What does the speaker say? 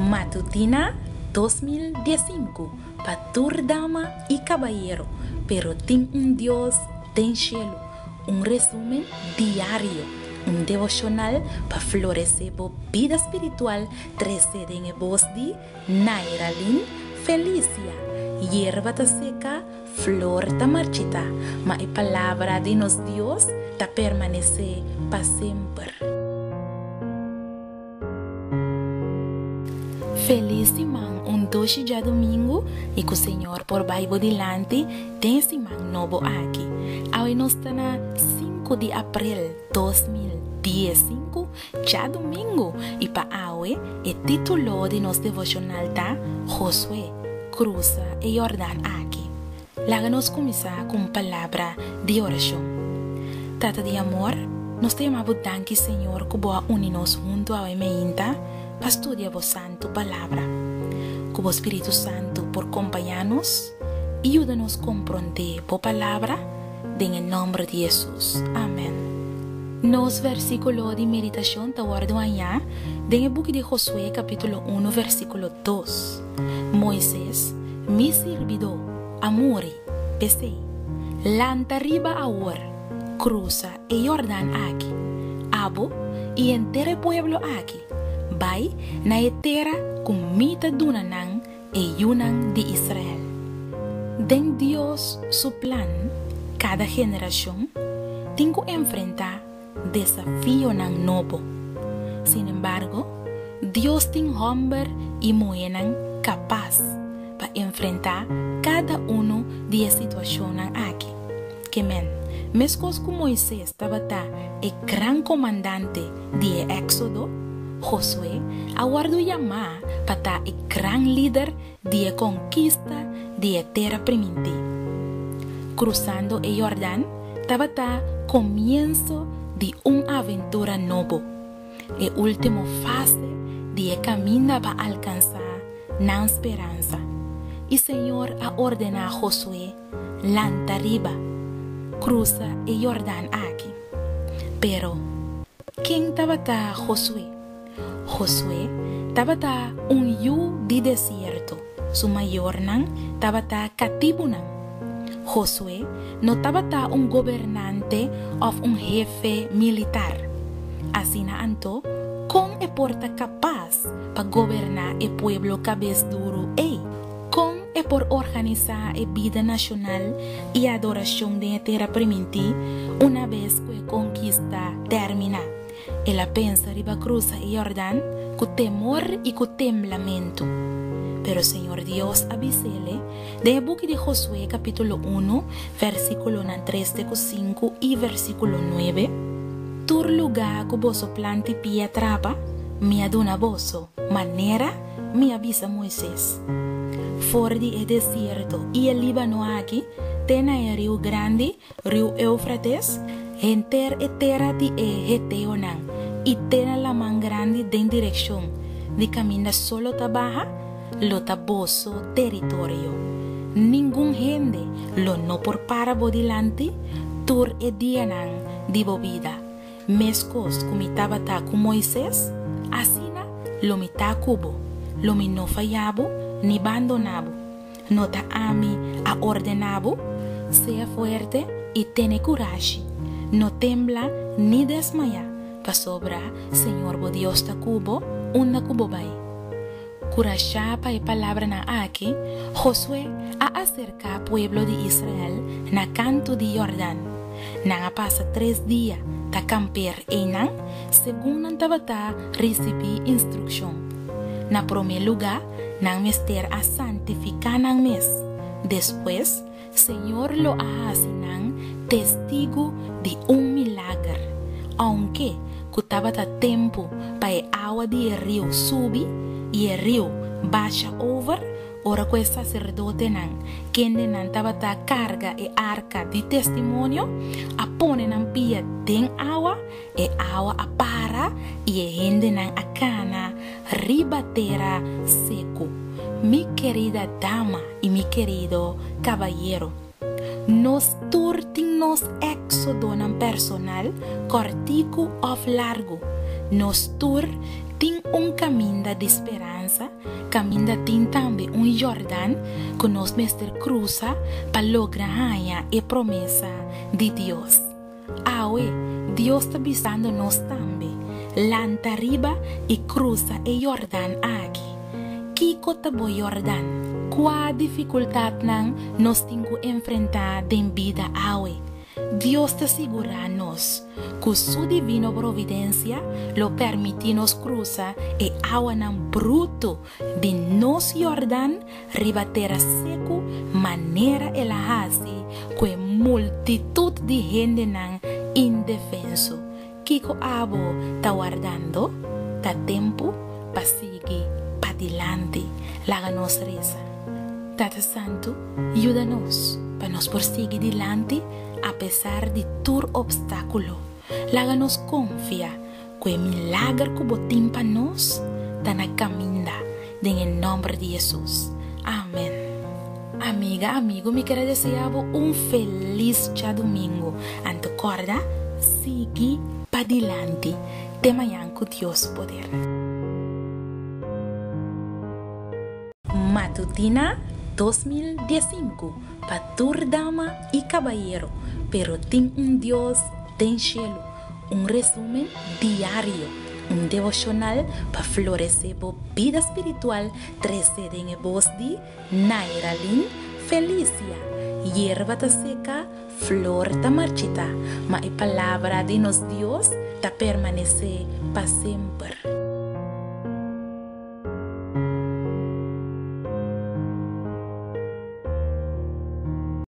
Matutina 2015 pa tur dama i kabayero, pero tin un Dios den shelu. Un resumen diario, un devoshonal pa floresé bo bida spiritual trese den e bos di Nairalyn Felicia. Yerba ta seka, flor ta marchitá, ma e palabra di nos Dios ta permanesé pa semper. Felis siman, un dushi djadumingu i ku Señor por bai bo dilanti den e siman nobo aki. Awe nos ta na sinku di aprel 2015, djadumingu, i pa awe e titulo di nos devoshonal ta Josué, Krusa e Yordan aki. Laga nos kuminsá ku un palabra di orashon. Tata di amor, nos ta yama Bo danki, Señor, ku Bo a uni nos huntu awe meinta pa studia Bo santu Palabra. Ku Bo Spiritu Santu por kompañá nos i yuda nos komprondé Bo Palabra, den e nòmber di Hesus. Amèn. Nos versíkulo di meditashon ta wòrdu hañá den e buki di Josué kapítulo unu versíkulo dos. Moises, mi sirbidó, a muri, p'esei, lanta riba awor, krusa e Yordan aki, abo i henter e pueblo aki, bai na e tera ku mi ta duna nan e yunan di Israel. Den Dios su plan, kada generashon tin ku enfrentá desafionan nobo. Sin embargo, Dios tin hòmber i muhénan kapas pa enfrentá kada unu di e situashonnan aki. Ke men, meskos ku Moises tabata e gran komandante di e Éksodo, Josué a wòrdu yamá pa ta e gran lider di e konkista di e Tera Primintí. Krusando e Yordan tabata komienso di un aventura nobo, e último fase di e kaminda pa alkansá nan speransa. I Señor a ordená Josué, Lanta riba, krusa e Yordan aki. Pero, ken tabata Josué? Josué tabata un yu di desierto, su mayornan tabata katibunan. Josué no tabata un gobernante òf un hefe militar. Asina anto, kon e por ta kapas pa goberná e pueblo kabes duru ei? Kon e por organisá e bida nashonal i adorashon den e Tera Primintí unabes ku e konkista terminá? El a pensa riba krusa e Yordan ku temor i ku temblamentu. Pero Señor Dios a bis'ele den e buki di Josué kapítulo unu, vèrsikulonan tres te ku sinku i vèrsikulo nuebe, Tur lugá ku boso planti pia trapa, mi a duna boso, manera mi a bisa Moises. For di e desierto i e Líbano aki te na e riu grandi, Riu Eufrates, henter e tera di e heteonan, i te na laman grandi den direkshon di kaminda solo ta baha, lo ta boso teritorio. Ningun hende lo no por para bo dilanti tur e dianan di bo bida. Meskos ku mi tabata ku Moises, asina lo mi ta ku bo, lo mi no faya bo ni bandoná bo. No ta ami a ordená bo? Sea fuerte i tene kurashi. No tembla ni desmayá, pasobra Señor bo Dios ta ku bo unda ku bo bai. Kurashá pa e palabranan aki, Josué a aserká pueblo di Israel na kantu di Yordan. Nan a pasa tres dia ta kamper einan segun nan tabata risibí instrukshon. Na promé lugá, Nan mester a santifiká nan mes. Despues, Señor lo a hasi nan testigu di un milager. Ounke ku tabata tempu pa e awa di e riu subi i e riu basha over, ora ku e saserdotenan, kendenan tabata karga e arka di testimonio, a pone nan pia den awa, E awa a para i e hendenan a kana riba tera seku. Mi kerida dama i mi kerido kabayero, nos tur tin nos éksodonan personal, kòrtiku òf largu. Nos tur Tin un kaminda di speransa, kaminda tin tambe un Jordan ku nos mester krusa pa logra haña e promesa di Dios. Awe, Dios ta bisando nos tambe, Lanta riba i krusa e Jordan aki. Kiko ta bo Jordan? Kua difikultatnan nos tin ku enfrentá den bida awe? Dios ta sigurá nos ku Su divino providensia lo permití nos krusa e awanan brutu di nos Jordan riba tera seku manera el a hasi ku e multitut di hendenan indefenso. Kiko abo ta wardando? Ta tempu pa sigui padilanti. Laga nos resa. Tata Santu, yuda nos pa nos por sigui dilanti apesar di tur obstákulo. Laga nos konfia ku e milager ku bo tin pa nos ta na kaminda den e nòmber di Hesus. Amen. Amiga, amigo, mi ker a desea bo un felis djadumingu. Anto kòrda, sigui padilanti. Te mañan ku Dios su poder. Matutina 2015 pa tur dama i kabayero, pero tin un Dios den shelu. Un resumen diario, un devoshonal pa floresé bo bida spiritual trese den e bos di Nairalyn Felicia. Yerba ta seka, flor ta marchitá, ma e palabra di nos Dios ta permanesé pa semper.